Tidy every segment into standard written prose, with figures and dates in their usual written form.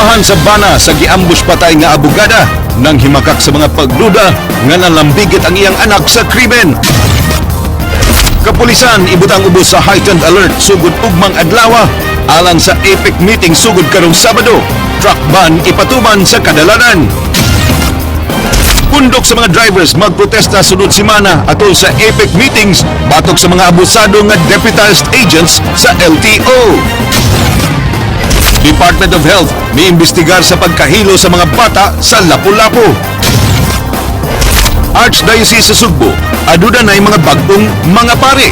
Amahan sa bana sa giambush patay nga abogada nang himakak sa mga pagduda nga nalambigit ang iyang anak sa krimen. Kapulisan ibutang ubos sa heightened alert sugod ugmang adlawa alang sa APEC meeting sugod karong Sabado. Truck ban ipatuman sa kadalanan. Pundok sa mga drivers magprotesta sunod semana atol sa APEC meetings batok sa mga abusado nga deputized agents sa LTO. Department of Health miimbestigar sa pagkahilo sa mga bata sa Lapu-Lapu. Archdiocese sa Sugbo, aduna na'y mga bagong mga pari.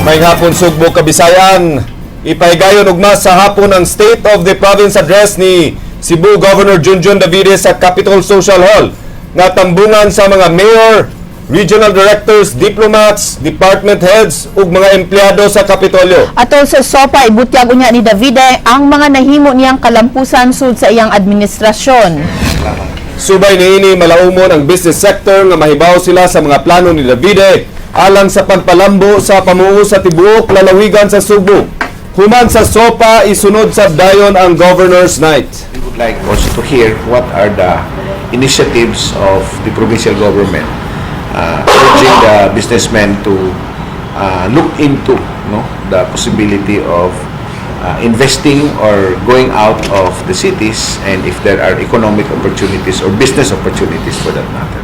May hapon, Sugbo, Kabisayan. Ipahigayon ugma sa hapon ang State of the Province Address ni Cebu Governor Junjun Davide sa Capitol Social Hall nga tambungan sa mga mayor, regional directors, diplomats, department heads ug mga empleyado sa Kapitolyo. Atol sa SOPA, ibutyag unya ni Davide ang mga nahimo niyang kalampusan sud sa iyang administrasyon. Subay niini, malaumon ang business sector nga mahibaw sila sa mga plano ni Davide alang sa pagpalambo sa pamuo sa tibuok lalawigan sa Sugbo. Human sa SOPA, isunod sa dayon ang Governor's Night. We would like also to hear what are the initiatives of the provincial government, urging the businessmen to look into, no, the possibility of investing or going out of the cities and if there are economic opportunities or business opportunities for that matter.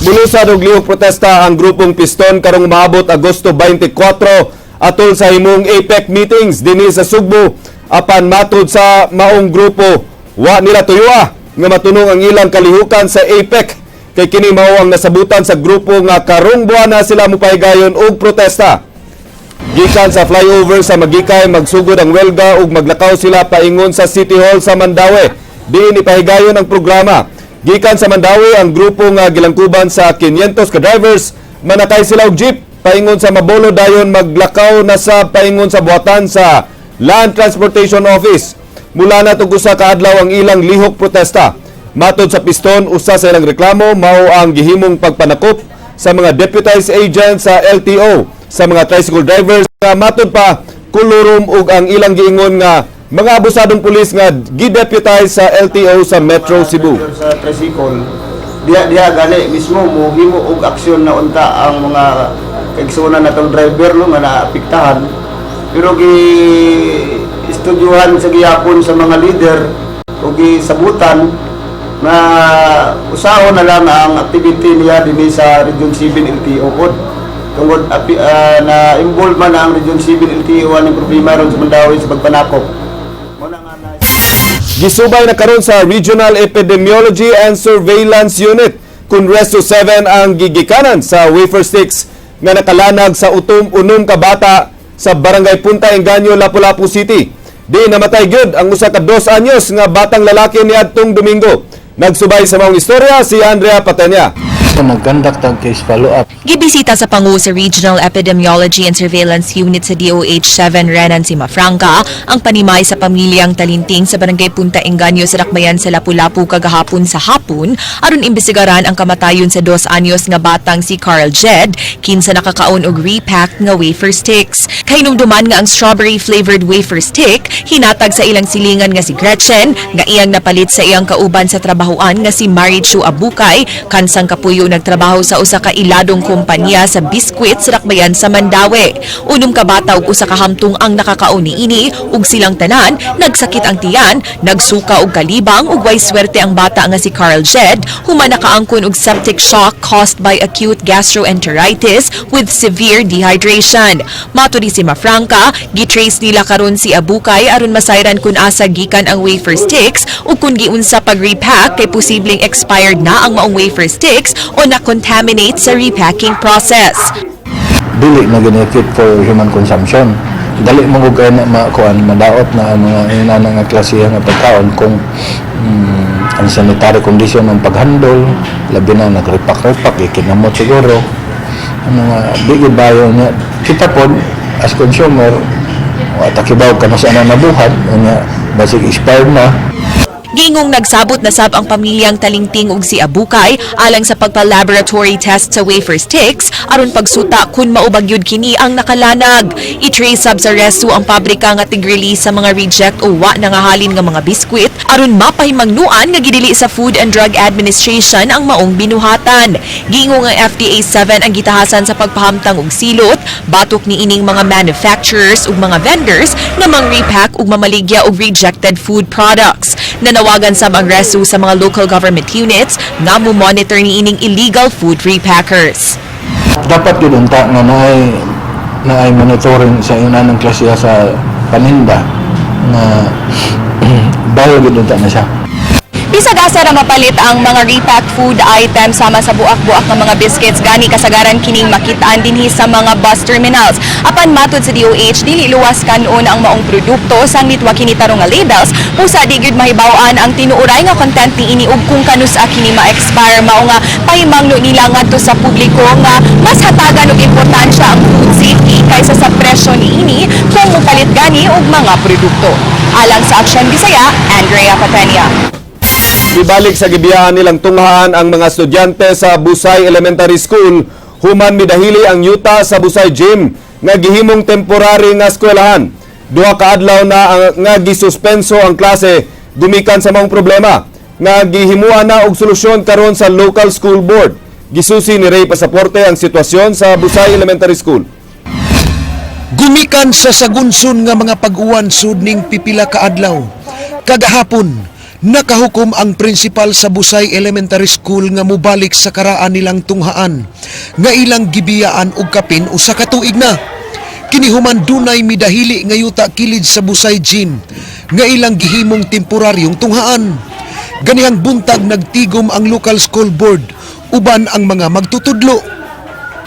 Mulusad og lihok protesta ang grupong Piston karong maabot Agosto 24 atol sa himong APEC meetings dinhi sa Sugbo, apan matud sa maong grupo, wa nila tuyua nga matunong ang ilang kalihukan sa APEC kay kini mao ang nasabutan sa grupo nga karong buwana sila mopahigayon og protesta. Gikan sa flyover sa Maguikay magsugod ang welga ug maglakaw sila paingon sa City Hall sa Mandaue. Diin ipahigayon ang programa. Gikan sa Mandaue, ang grupo nga gilangkuban sa 500 ka drivers manakay sila og jeep paingon sa Mabolo, dayon maglakaw na sa paingon sa buhatan sa Land Transportation Office. Mula na tug usa ka adlaw ang ilang lihok protesta. Matod sa Piston, usa sa ilang reklamo mao ang gihimong pagpanakop sa mga deputized agents sa LTO sa mga tricycle drivers nga matod pa kolorum ug ang ilang giingon nga mga abusadong pulis nga gideputize sa LTO sa Metro Cebu. Sa tricycle diha diha gani mismo mohimo og aksyon na unta ang mga kaigsuonan natong driver, no, nga naapektahan, pero gi estudyuhan sa gihapon sa mga leader ug gisabutan nga usahon na lang ang activity niya dinhi sa Region 7 LTO pod tungod na involved man ang Region 7 LTO aning problema ron sa Mandaue sa pagpanakop. Mao na nga na Gisubay na karon sa Regional Epidemiology and Surveillance Unit kung Reso 7 ang gigikanan sa wafer sticks nga nakalanag sa utom unom ka bata sa Barangay Punta Engaño, Lapu-Lapu City. Di namatay gyud ang usa ka 2 anyos nga batang lalaki niadtong Domingo. Nagsubay sa maong istorya si Andrea Patenya. So nag-conduct ang case follow-up. Gibisita sa pangu sa Regional Epidemiology and Surveillance Unit sa DOH 7 Renan Cimafranca ang panimay sa pamilyang Talinting sa Barangay Punta Engaño sa Dakbayan sa Lapu-Lapu kagahapon sa hapon aron imbestigaran ang kamatayon sa 2 anyos nga batang si Carl Jed kinsa nakakaon og repacked nga wafer sticks. Kahinumduman nga ang strawberry flavored wafer stick hinatag sa ilang silingan nga si Gretchen nga iyang napalit sa iyang kauban sa trabahoan nga si Marichu Abukay kansang kapuyo nagtrabaho sa usa ka iladong kumpanya sa biskwit sa Dakbayan sa Mandaue. Unom ka bata ug usa ka hamtong ang nakakaon niini ug silang tanan nagsakit ang tiyan, nagsuka og kalibang ug way swerte ang bata nga si Carl Jed human nakaangkon og septic shock caused by acute gastroenteritis with severe dehydration. Matud ni Cimafranca, gitrace nila karon si Abukay aron masayran kun asa gikan ang wafer sticks ug kun giunsa pag-repack kay posibleng expired na ang maong wafer sticks o na-contaminate sa repacking process. Dili na gani fit for human consumption. Dali mo kay na makuan, madaot na ang mga inana nga klase nga pagkaon kung ang sanitary condition ng paghandle, labi na nagrepack-repack, ikinamot siguro. Ano nga, di gyud bayo niya. Kita pod, as consumer, wa ta kibaw kanus-a na nabuhat, unya, basig expired na. Giingong nagsabot na sab ang pamilyang Talingting ug si Abukay alang sa pagpa-laboratory test sa wafer sticks aron pagsuta kun mao ba gyud kini ang nakalanag. I-trace sab sa RESU ang pabrika nga tig-release sa mga reject o wa nangahalin nga mga biskwit aron mapahimangnuan nga gidili sa Food and Drug Administration ang maong binuhatan. Giingong ang FDA 7 ang gitahasan sa pagpahamtang og silot batok ni ining mga manufacturers ug mga vendors nga mang-repack ug mamaligya og rejected food products. Nanawagan sab ang RESU sa mga local government units nga mo-monitor ni ining illegal food repackers. Dapat yun unta nga naay monitoring sa inanang klase sa paninda na bayo gyud unta na siya. Bisag asa ra mapalit ang mga repack food items sama sa buak-buak nga mga biscuits, gani kasagaran kining makitaan dinhi sa mga bus terminals. Apan matud sa DOH, dili luwas kanon ang maong produkto sanglit wa kini tarong nga labels, busa di gyud mahibaw-an ang tinuoray nga content niini ug kung kanusa kini ma-expire. Mao nga pahimangno nila ngadto sa publiko nga mas hatagan og importansya ang food safety kaysa sa presyo niini kung mopalit gani og mga produkto. Alang sa Aksyon Bisaya, Andrea Patenia. Ibalik sa gibiyahan nilang tunghaan ang mga estudyante sa Busay Elementary School human midahili ang yuta sa Busay Gym nga gihimong temporary nga eskwelahan. 2 ka adlaw na nga gisuspenso ang klase gumikan sa maong problema nga gihimuan na og solusyon karon sa local school board. Gisusi ni Ray Pasaporte ang sitwasyon sa Busay Elementary School. Gumikan sa sagunson nga mga pag-uwan sud ning pipila ka adlaw. Kagahapon, nakahukom ang principal sa Busay Elementary School nga mubalik sa karaan nilang tunghaan nga ilang gibiyaan og kapin usa ka tuig na. Kini human dunay midahili nga yuta kilid sa Busay Gym nga ilang gihimong temporaryong tunghaan. Ganihang buntag, nagtigom ang local school board uban ang mga magtutudlo.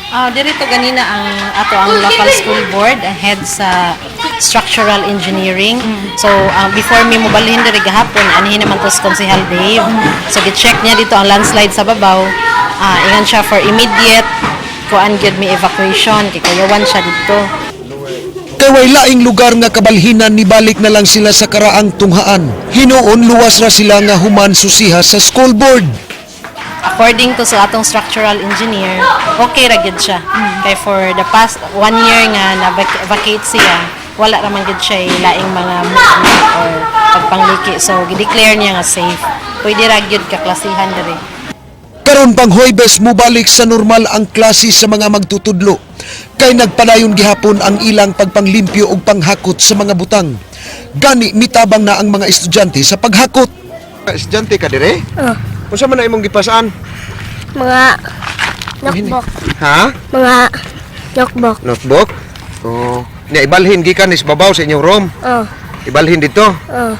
Ah, dirito ganina ang ato ang local school board, ang head sa structural engineering. So, before mi mobalhin diri gahapon, anhi naman to si Konsehal Dave. So, gi-check niya dito ang landslide sa babaw. Ah, ingan siya for immediate kuan gyud mi evacuation kay kuyawan siya dito. Kay way laing lugar nga kabalhinan, nibalik na lang sila sa karaang tunghaan. Hinuon luwas ra sila nga human susiha sa school board. According to sa atong structural engineer, okay ra gyud siya. Kay for the past one year nga na vacate siya, wala ra man gyud siya laing mga movement or pagpangliki. So, gi-declare niya nga safe. Pwede ra gyud kaklasihan diri. Karon pang Huwebes, mubalik sa normal ang klase sa mga magtutudlo. Kay nagpadayon gihapon ang ilang pagpanglimpyo ug panghakot sa mga butang. Gani mitabang na ang mga estudyante sa paghakot. Estudyante ka dire? Oh. Unsa man na imong gipasaan? Mga notebook. Ha? Mga notebook. Notebook? Oh. Nya ibalhin gikan is babaw sa inyong room. Oh. Ibalhin dito. Oh.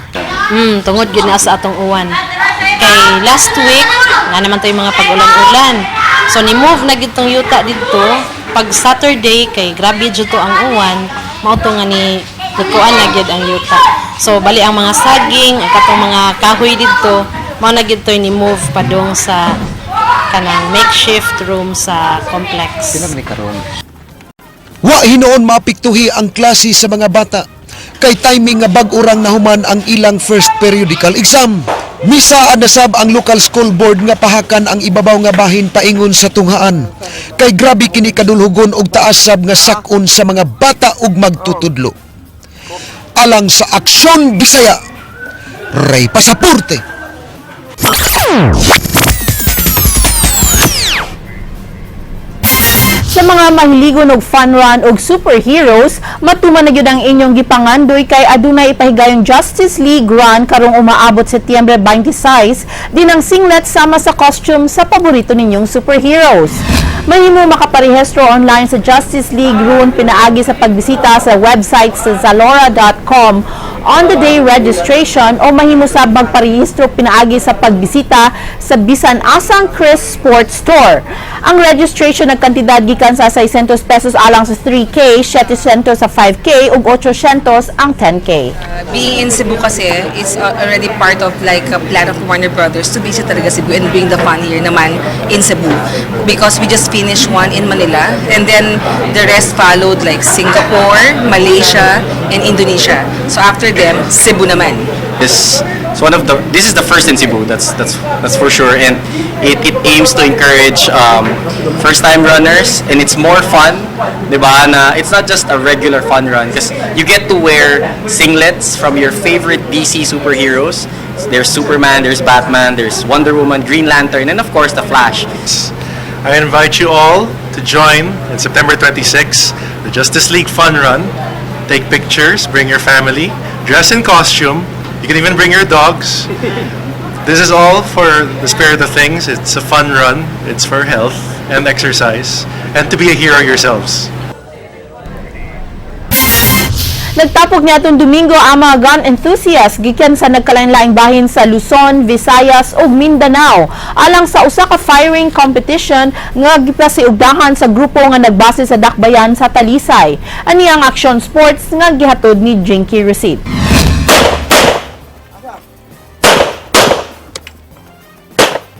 Tungod gyud na sa atong uwan. Kay last week, na naman to yung mga pag-ulan-ulan. So ni move na gyud tong yuta didto. Pag Saturday kay grabe jud to ang uwan, mao to nga ni nikuan na gyud ang yuta. So bali ang mga saging, ang katong mga kahoy didto, mao na gyud to ni move padung sa kanang makeshift room sa complex. Wa hinuon maapektuhi ang klase sa mga bata kay timing nga bag-o rang nahuman ang ilang first periodical exam. Misaad na sab ang local school board nga pahakan ang ibabaw nga bahin paingon sa tunghaan. Kay grabe kini kadulhugon og taas sab nga sak-on sa mga bata ug magtutudlo. Alang sa Aksyon Bisaya, Ray Pasaporte. Sa mga mahiligon og fun run og superheroes, matuman na gyud ang inyong gipangandoy kay adunay ipahigayong Justice League Run karong umaabot Setyembre 26 din ang singlet sama sa costume sa paborito ninyong superheroes. Mahimo makaparehistro online sa Justice League Run pinaagi sa pagbisita sa website sa zalora.com on the day registration o mahimo sab magparehistro pinaagi sa pagbisita sa bisan asang Chris Sports Store. Ang registration nagkantidad gikan sa 600 pesos alang sa 3K, 700 sa 5K ug 800 ang 10K. Being in Cebu kasi is already part of like a plan of Warner Brothers to visit talaga Cebu and bring the fun here naman in Cebu. Because we just finished one in Manila and then the rest followed, like Singapore, Malaysia, and Indonesia. So after them, Cebu naman. This is one of the this is the first in Cebu. That's for sure, and it aims to encourage first time runners, and it's more fun, 'di ba? Na it's not just a regular fun run because you get to wear singlets from your favorite DC superheroes. There's Superman, there's Batman, there's Wonder Woman, Green Lantern, and of course the Flash. I invite you all to join in September 26, the Justice League Fun Run. Take pictures, bring your family, dress in costume. You can even bring your dogs. This is all for the spirit of things. It's a fun run. It's for health and exercise and to be a hero yourselves. Nagtapok niadtong Domingo ang mga gun enthusiasts gikan sa nagkalain-laing bahin sa Luzon, Visayas ug Mindanao alang sa usa ka firing competition nga gipasiugdahan sa grupo nga nagbase sa Dakbayan sa Talisay. Ani ang Action Sports nga gihatod ni Jinky Receipt.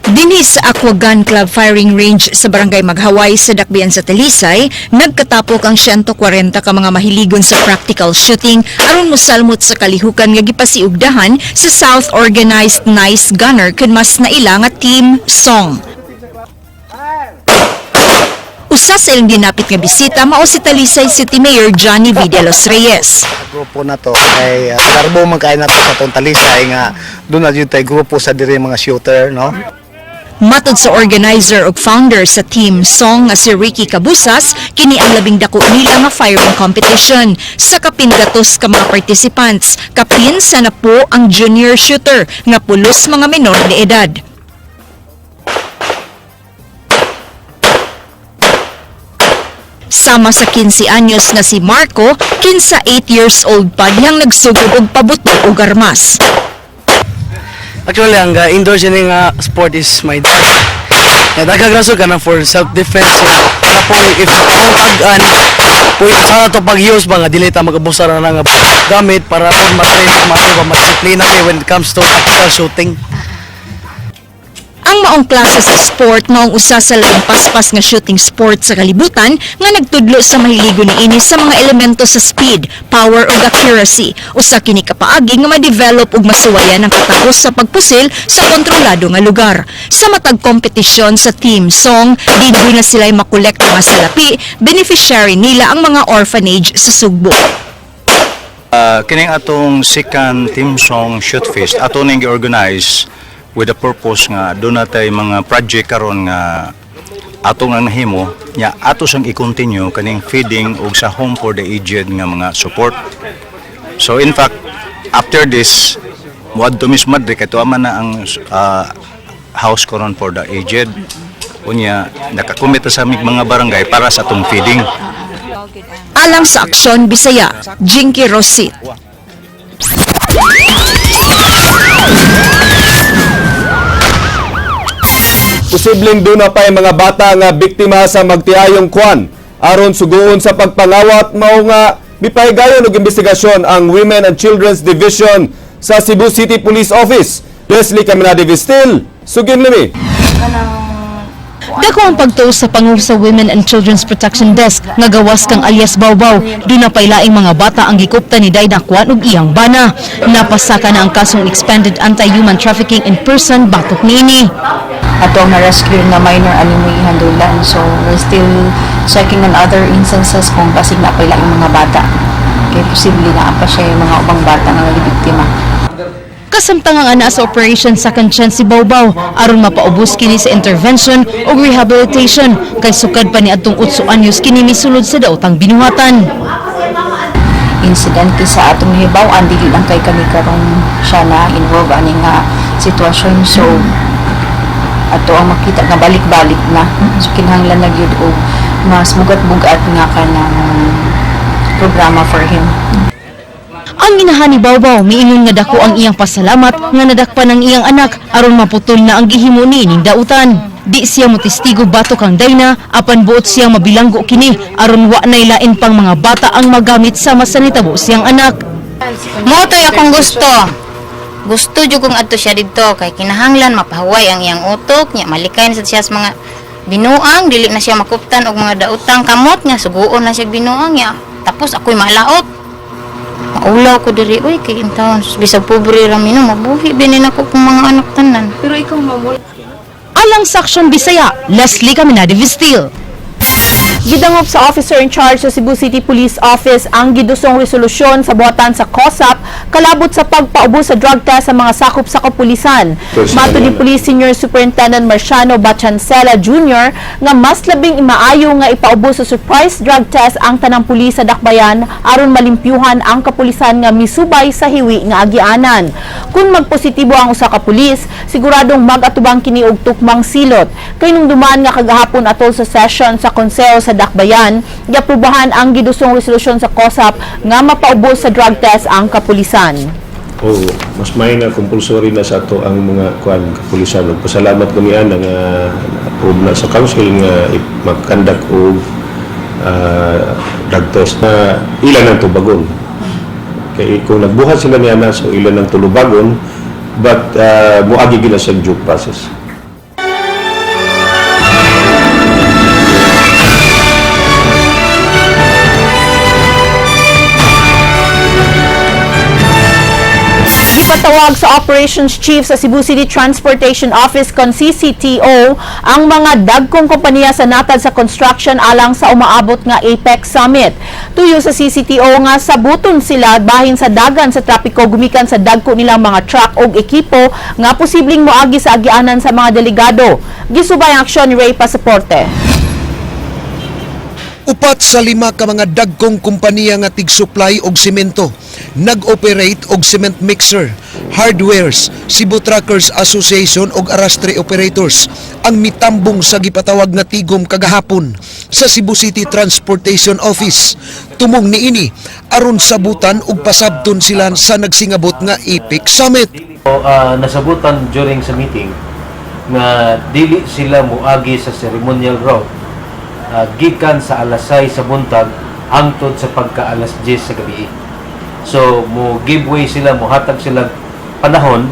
Dinhi sa Aqua Gun Club Firing Range sa Barangay Maghaway sa Dakbayan sa Talisay, nagkatapok ang 140 ka mga mahiligon sa practical shooting aron mosalmot sa kalihukan nga gipasiugdahan sa South Organized Nice Gunner kun mas naila nga Team Song. Usa sa ilang dinapit nga bisita mao si Talisay City Mayor Johnny V. De Los Reyes. Grupo na to kay garbo man kay nato sa atong Talisay nga doon na jud tay grupo sa diri mga shooter, no? Matod sa organizer ug founder sa Team Song nga si Ricky Cabusas, kini ang labing dako nila nga firing competition sa kapin 100 ka mga participants. Kapin sa napo ang junior shooter nga pulos mga menor de edad. Sama sa 15 anyos nga si Marco, kinsa 8 years old pa dihang nagsugod og pabuto og armas. Actually, ang indoor siya nga sport is my dad. Ya, daghang rason ka na for self-defense. Para po, if ang tag-an, po, sana to pag-use ba nga, dili ta mag-abusar na nga gamit para po matrain, maano ba, madisiplina kay when it comes to tactical shooting. Ang maong klase sa sport maong usa sa labing paspas nga shooting sport sa kalibutan nga nagtudlo sa mahiligo niini sa mga elemento sa speed, power ug accuracy. Usa kini ka paagi nga ma-develop ug masuwayan ang katapos sa pagpusil sa kontrolado nga lugar. Sa matag kompetisyon sa Team Song, din na sila makolekta nga salapi, beneficiary nila ang mga orphanage sa Sugbo. Kining atong second Team Song Shoot Fest ato ning gi-organize with the purpose nga doon natay mga project karon nga atong ang nahimo nya ato sang i-continue kaning feeding og sa home for the aged nga mga support. So in fact, after this muadto mismo madri kay tuwa man na ang house karon for the aged. Unya nakakomit sa aming mga barangay para sa atong feeding. Alang sa Aksyon Bisaya, Jinky Rosit. Posibleng duna pa'y mga bata nga biktima sa magtiayong kwan. Aron suguon sa pagpangawat, mao nga mipahigayon og investigasyon ang Women and Children's Division sa Cebu City Police Office. Leslie Caminade Vistil, sugin limi. Dako ang pagtuo sa pangu sa Women and Children's Protection Desk nga gawas kang alias Bawbaw. Duna pay laing mga bata ang gikupta ni Dayna Kwan ug iyang bana. Napasaka na ang kasong expanded anti-human trafficking in person batok niini. Atong na-rescue na minor ani mo ihandulan. So, we're still checking on other instances kung basig na pa yung mga bata. Kaya posible na pa siya yung mga ubang bata nga nagibiktima. Kasamtang ang ana sa Operation Second Chance si Bawbaw aron mapaubos kini sa intervention ug rehabilitation kay sukad pa ni adtong 8 anyos kini misulod sa daotang binuhatan. Incident sa atong nahibaw-an, dili lang kay kani karong siya na involve ani nga sitwasyon. So, ato ang makita nga balik-balik na. So, kinahanglan na gyud og mas bugat-bugat nga kanang programa for him. Ang inahan ni Bawbaw miingon nga dako ang iyang pasalamat nga nadakpan ang iyang anak aron maputol na ang gihimo niining dautan. Di siya motestigo batok kang Dayna apan buot siyang mabilanggo kini aron wa nay lain pang mga bata ang magamit sama sa nitabo siyang anak. Mo to'y akong gusto. Gusto jud kong adto siya didto kay kinahanglan mapahuway ang iyang utok nya, malikay na sad siya sa mga binuang, dili na siya makuptan og mga daotang kamot nga suguon na siya binuang nya. Tapos ako'y malaot. Maulaw ko diri uy kay intawon bisag pobre ra mi no mabuhi bini nako kung mga anak tanan. Pero ikaw, ma'am, Alang sa Aksyon Bisaya, Leslie Caminade Vistil. Gidangop sa officer in charge sa Cebu City Police Office ang gidusong resolusyon sa buhatan sa COSAP kalabot sa pagpaubos sa drug test sa mga sakop sa kapulisan. Mato ni Police Senior Superintendent Marciano Bachancela Jr. nga mas labing imaayo nga ipaubos sa surprise drug test ang tanang pulis sa Dakbayan aron malimpyuhan ang kapulisan nga misubay sa hiwi nga agianan. Kung magpositibo ang usa ka pulis, siguradong mag-atubang kini og tukmang silot. Kay nung dumaan nga kagahapon atol sa session sa konseho sa Dakbayan, giaprobahan ang gidusong resolusyon sa COSAP nga mapaubos sa drug test ang kapulisan. Oo, mas may nga compulsory na sa ato ang mga kuan kapulisan. Ug pasalamat ko niya nga approve na sa council nga mag-conduct og drug test na ilan ang tubagon. Kay kung nagbuhat sila niya na, so ilan ang tulubagon, but moagi gina sa due process. Gipatawag sa Operations Chief sa Cebu City Transportation Office kon CCTO ang mga dagkong kompanya sa natad sa construction alang sa umaabot nga APEC Summit. Tuyo sa CCTO nga sabuton sila bahin sa dagan sa trapiko gumikan sa dagko nilang mga truck og ekipo nga posibleng moagi sa agianan sa mga delegado. Gisubay ang aksyon ni Ray Pasaporte. 4 sa 5 ka mga dagkong kompanya nga tig-supply og semento, nag-operate og cement mixer, hardwares, Cebu Truckers Association og arrastre operators ang mitambong sa gipatawag nga tigom kagahapon sa Cebu City Transportation Office. Tumong niini aron sabutan ug pasabton sila sa nagsingabot nga APEC Summit. So, nasabutan during sa meeting nga dili sila muagi sa ceremonial route gikan sa alas 6 sa buntag hangtod sa pagka alas 10 sa gabi. So mo give way sila, mohatag sila panahon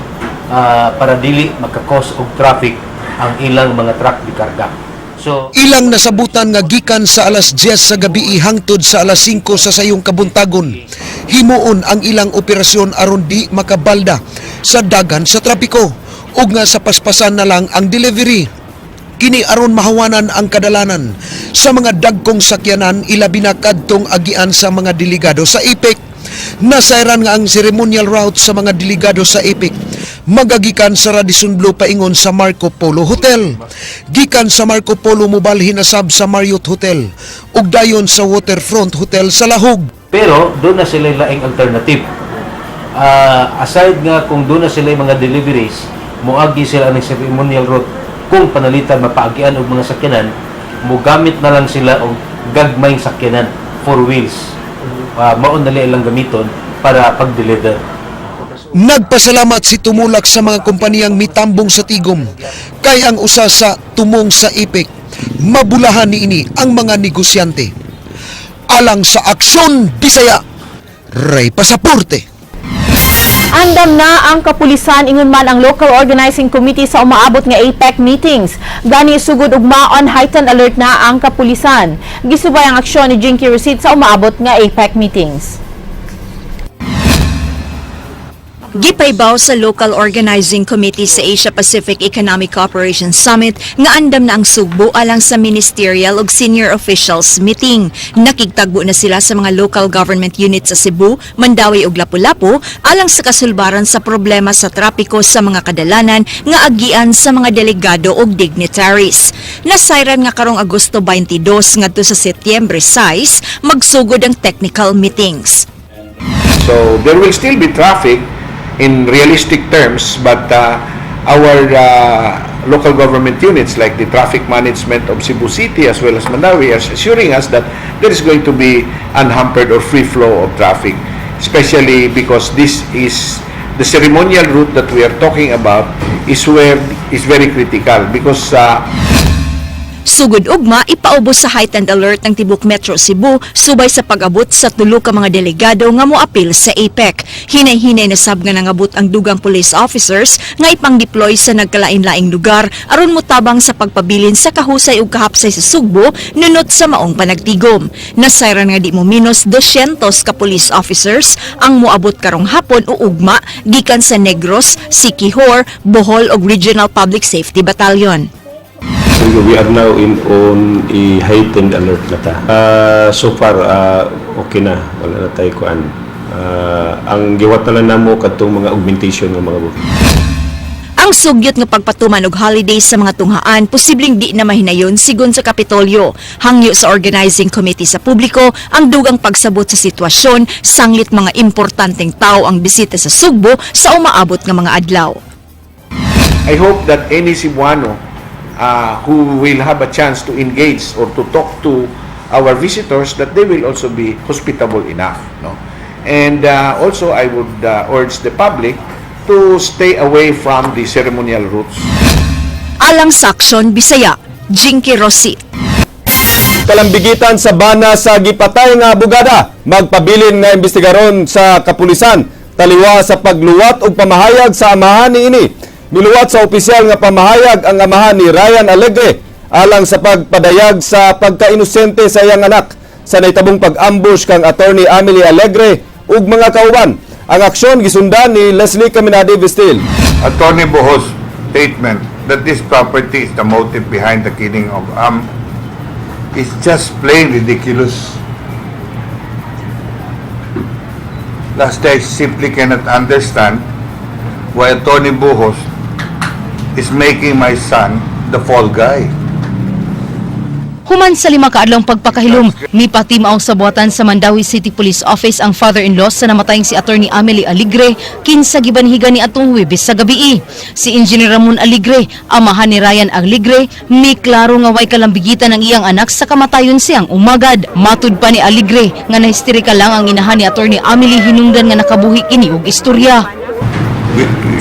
para dili makakos og traffic ang ilang mga truck di karga. So Ilang nasabutan nga gikan sa alas 10 sa gabi hangtod sa alas 5 sa sayong kabuntagon. Himuon ang ilang operasyon aron di makabalda sa dagan sa trapiko ug nga sa paspasan na lang ang delivery. Kini aron mahawanan ang kadalanan sa mga dagkong sakyanan, ilabi na kadtong agian sa mga delegado sa APEC. Nasayran nga ang ceremonial route sa mga delegado sa APEC magagikan sa Radisson Blu paingon sa Marco Polo Hotel. Gikan sa Marco Polo mobalhin na sab sa Marriott Hotel ug dayon sa Waterfront Hotel sa Lahug. Pero doon na sila laing alternative. Aside nga kung doon na sila mga deliveries, moagi sila ng ceremonial route kung panalitan mapaagian og mga sakyanan, mogamit na lang sila og gagmayng sakyanan, four wheels. Mao na ilang gamiton para pag-deliver. Nagpasalamat si Tumulak sa mga kompaniyang mitambong sa tigom kay ang usa sa tumong sa APEC mabulahan niini ang mga negosyante. Alang sa Aksyon Bisaya, Ray Pasaporte. Andam na ang kapulisan ingon man ang local organizing committee sa umaabot nga APEC meetings. Gani sugod ugma on heightened alert na ang kapulisan. Gisubay ang aksyon ni Jinky Rosit sa umaabot nga APEC meetings. Gipaybaw sa Local Organizing Committee sa Asia Pacific Economic Cooperation Summit nga andam na ang Sugbo alang sa ministerial ug senior officials meeting. Nakigtagbo na sila sa mga local government units sa Cebu, Mandaue ug Lapu-Lapu alang sa kasulbaran sa problema sa trapiko sa mga kadalanan nga agian sa mga delegado ug dignitaries. Nasayran nga karong Agosto 22 ngadto sa Setyembre 6 magsugod ang technical meetings. So there will still be traffic in realistic terms, but our local government units like the traffic management of Cebu City as well as Mandaue are assuring us that there is going to be unhampered or free flow of traffic, especially because this is the ceremonial route that we are talking about is where is very critical because Sugod ugma, ipaubos sa heightened alert ang tibok Metro Cebu subay sa pag-abot sa tulo ka mga delegado nga moapil sa APEC. Hinay-hinay na sab nga nangabot ang dugang police officers nga ipang-deploy sa nagkalain-laing lugar aron motabang sa pagpabilin sa kahusay ug kahapsay sa Sugbo nunot sa maong panagtigom. Nasayran nga di mo minus 200 ka police officers ang moabot karong hapon o ugma gikan sa Negros, Siquijor, Bohol ug Regional Public Safety Battalion. So we are now in on a heightened alert na ta. So far, okay na. Wala na tayo kuan. Ang giwat na lang namo kadtong mga augmentation ng mga bukid. Ang sugyot nga pagpatuman og holiday sa mga tunghaan posibleng di na mahinayon sigon sa Kapitolyo. Hangyo sa organizing committee sa publiko ang dugang pagsabot sa sitwasyon sanglit mga importanteng tao ang bisita sa Sugbo sa umaabot nga mga adlaw. I hope that any Cebuano who will have a chance to engage or to talk to our visitors, that they will also be hospitable enough. No? And also, I would urge the public to stay away from the ceremonial routes. Alang sa Aksyon Bisaya, Jinky Rossi. Kalambigitan sa bana sa gipatay nga abogada, magpabilin nga imbestigaron sa kapulisan taliwa sa pagluwat og pamahayag sa amahan niini. Miluwat sa opisyal nga pamahayag ang amahan ni Ryan Alegre alang sa pagpadayag sa pagkainosente sa iyang anak sa nahitabong pag-ambush kang Attorney Amelie Alegre ug mga kauban. Ang aksyon gisundan ni Leslie Caminade Vestil. Attorney Boho's statement that this property is the motive behind the killing of Am is just plain ridiculous. Last, I simply cannot understand why Attorney Buhos is making my son the fall guy. Human sa 5 ka adlawng pagpakahilom, mipatimaw sa buhatan sa Mandaue City Police Office ang father-in-law sa namatayng si Attorney Amelie Aligre, kinsa gibanhigan ni atong Huwebes sa gabii. Si Engineer Ramon Aligre, amahan ni Ryan Aligre, miklaro nga way kalambigitan ang iyang anak sa kamatayon siyang umagad. Matud pa ni Aligre nga nahisterika lang ang inahan ni Attorney Amelie hinungdan nga nakabuhi kini og istorya.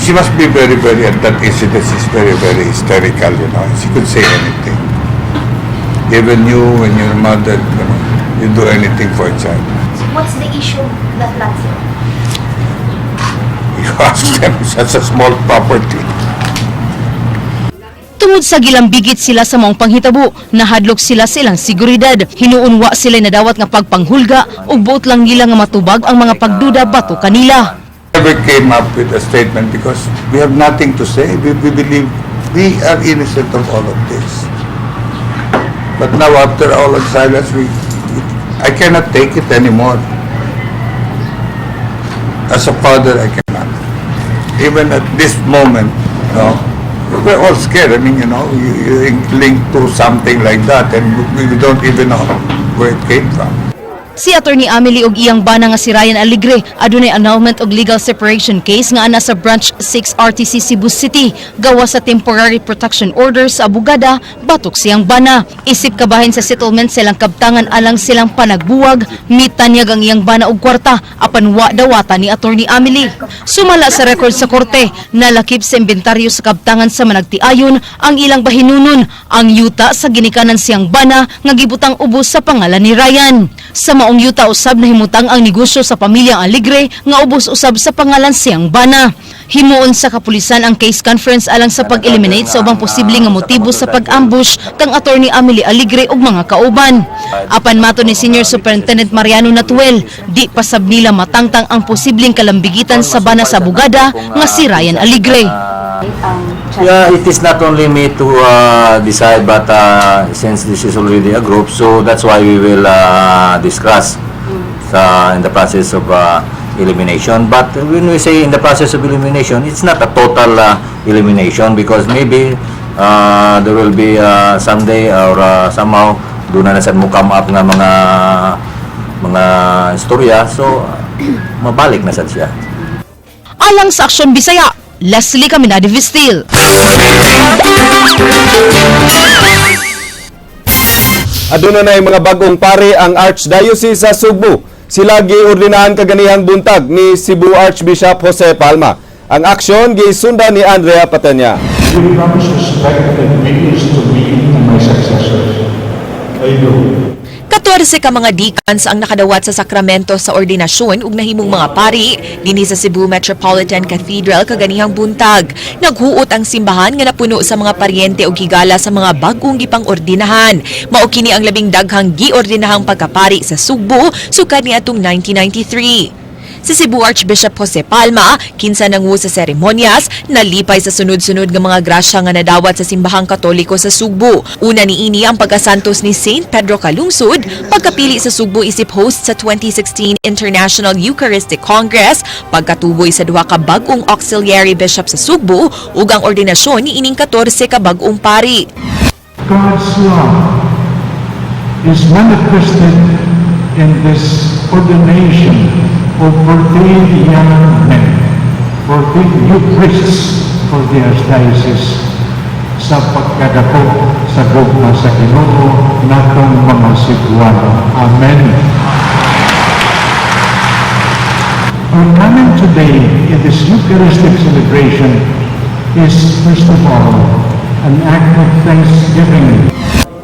She must be very, very, at that incident, she's very, very hysterical. She could say anything. Even you and your mother, you do anything for a child. What's the issue that lacks it? You ask them, such a small property. Tungod sa gilambigit sila sa maong panghitabo, nahadlok sila sa ilang seguridad. Hinuon wa sila nadawat nga pagpanghulga ug buot lang nila nga matubag ang mga pagduda batok kanila. Never came up with a statement because we have nothing to say. We believe we are innocent of all of this. But now after all of silence, I cannot take it anymore. As a father, I cannot. Even at this moment, we're all scared. I mean, you link to something like that and we don't even know where it came from. Si Attorney Amelie og iyang bana nga si Ryan Aligre adunay annulment og legal separation case nga ana sa Branch 6 RTC Cebu City gawas sa temporary protection order sa abogada batok siyang bana. Isip kabahin sa settlement silang kabtangan alang silang panagbuwag, mitanyag ang iyang bana og kwarta apan wa dawata ni Attorney Amelie. Sumala sa record sa korte, nalakip sa inventaryo sa kabtangan sa managtiayon ang ilang bahinunon ang yuta sa ginikanan siyang bana nga gibutang ubos sa pangalan ni Ryan. Sa maong yuta usab nahimutang ang negosyo sa pamilyang Aligre nga ubos usab sa pangalan siyang bana. Himuon sa kapulisan ang case conference alang sa pag-eliminate sa ubang posible nga motibo sa pag-ambush kang Attorney Amelie Aligre ug mga kauban. Apan mato ni Senior Superintendent Mariano Natuel, di pasab nila matangtang ang posibleng kalambigitan sa bana sa abogada nga si Ryan Aligre. Yeah, it is not only me to decide, but since this is already a group, so that's why we will discuss in the process of elimination. But when we say in the process of elimination, it's not a total elimination because maybe there will be someday or somehow doon na sad mo come up nga mga istorya, so mabalik na sad siya. Alang sa Aksyon Bisaya, Leslie Caminade Vistil. Aduna na mga bagong pare ang Archdiocese sa Sugbo. Sila giordinahan kaganihang buntag ni Cebu Archbishop Jose Palma. Ang aksyon gisundan ni Andrea Patenya. You promise respect and obedience to me and my successors. I do. 14 ka mga deacons ang nakadawat sa sakramento sa ordinasyon ug nahimong mga pari dinhi sa Cebu Metropolitan Cathedral kaganihang buntag. Naghuot ang simbahan nga napuno sa mga paryente ug higala sa mga bag-ong gipang-ordinahan. Mao kini ang labing daghang giordinahang pagkapari sa Sugbo sukad niadtong 1993. Si Cebu Archbishop Jose Palma, kinsa nangu sa seremonyas, nalipay sa sunod-sunod nga mga grasya nga nadawat sa simbahang Katoliko sa Sugbo. Una niini ang pagkasantos ni Saint Pedro Calungsod, pagkapili sa Sugbo isip host sa 2016 International Eucharistic Congress, pagkatuboy sa duha ka bag-ong auxiliary bishop sa Sugbo, ug ang ordinasyon ni ining 14 ka bag-ong pari. God's love is manifested in this ordination of 14 young men, 14 new priests for the Archdiocese sa pagkadako sa gugma sa Ginoo natong mga Cebuano. Amen. Our coming today in this Eucharistic celebration is, first of all, an act of thanksgiving.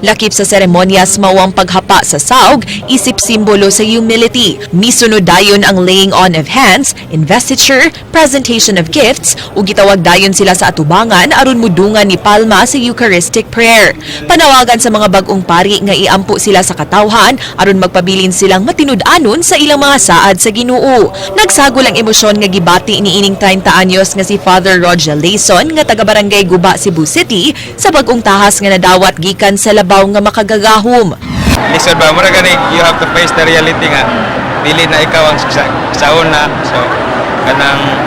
Lakip sa seremonyas mao ang paghapa sa saog, isip simbolo sa humility. Misunod dayon ang laying on of hands, investiture, presentation of gifts, ug gitawag dayon sila sa atubangan aron mudungan ni Palma sa Eucharistic prayer. Panawagan sa mga bag-ong pari nga iampo sila sa katawhan aron magpabilin silang matinud-anon sa ilang mga saad sa Ginoo. Nagsagol ang emosyon nga gibati ni ining 30 anyos nga si Father Roger Layson nga taga Barangay Guba, Cebu City, sa bag-ong tahas nga nadawat gikan sa labaw nga makagagahom. Lisod ba, mura gani, you have to face the reality nga dili na ikaw ang sa una. So kanang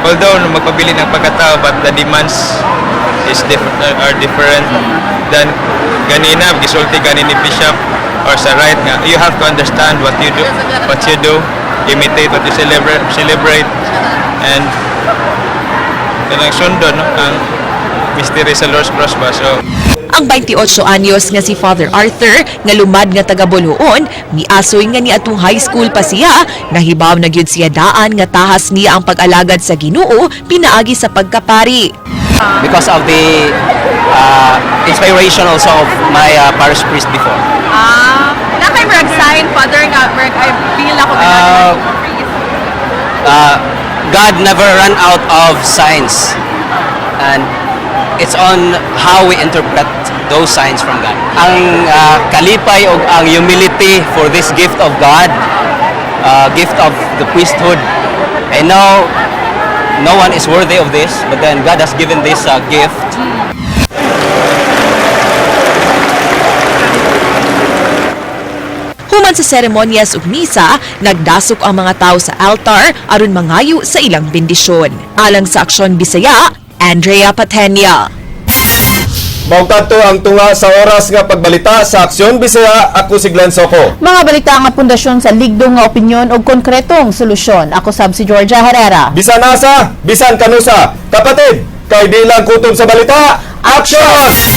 although magpabilin ang pagkatao, but the demands is different, are different than ganina. Gisulti gani ni bishop or sa right nga you have to understand what you do, imitate what you celebrate and kanang sundon, no, ang mystery sa Lord's Cross ba. So Ang 28 anyos nga si Father Arthur nga lumad nga taga Boljoon, miasoy nga niadtong high school pa siya, nahibaw na gyud siya daan nga tahas niya ang pag-alagad sa Ginoo pinaagi sa pagkapari. Because of the inspiration also of my parish priest before. Ah, naa kay murag sign, Father, nga murag I feel ako God never run out of signs, and it's on how we interpret those signs from God. Ang kalipay o ang humility for this gift of God, gift of the priesthood. I know no one is worthy of this, but then God has given this gift. Human sa seremonyas ug misa, nagdasok ang mga tao sa altar aron mangayo sa ilang bendisyon. Alang sa Aksyon Bisaya, Andrea Patenia. Mao kadto ang tunga sa oras nga pagbalita sa Aksyon Bisaya. Ako si Glenn Soco. Mga balita nga pundasyon sa ligdong nga opinyon o konkretong solusyon. Ako sab si Georgia Herrera. Bisan asa, bisan kanusa. Kapatid, kay di lang kutob sa balita. Aksyon!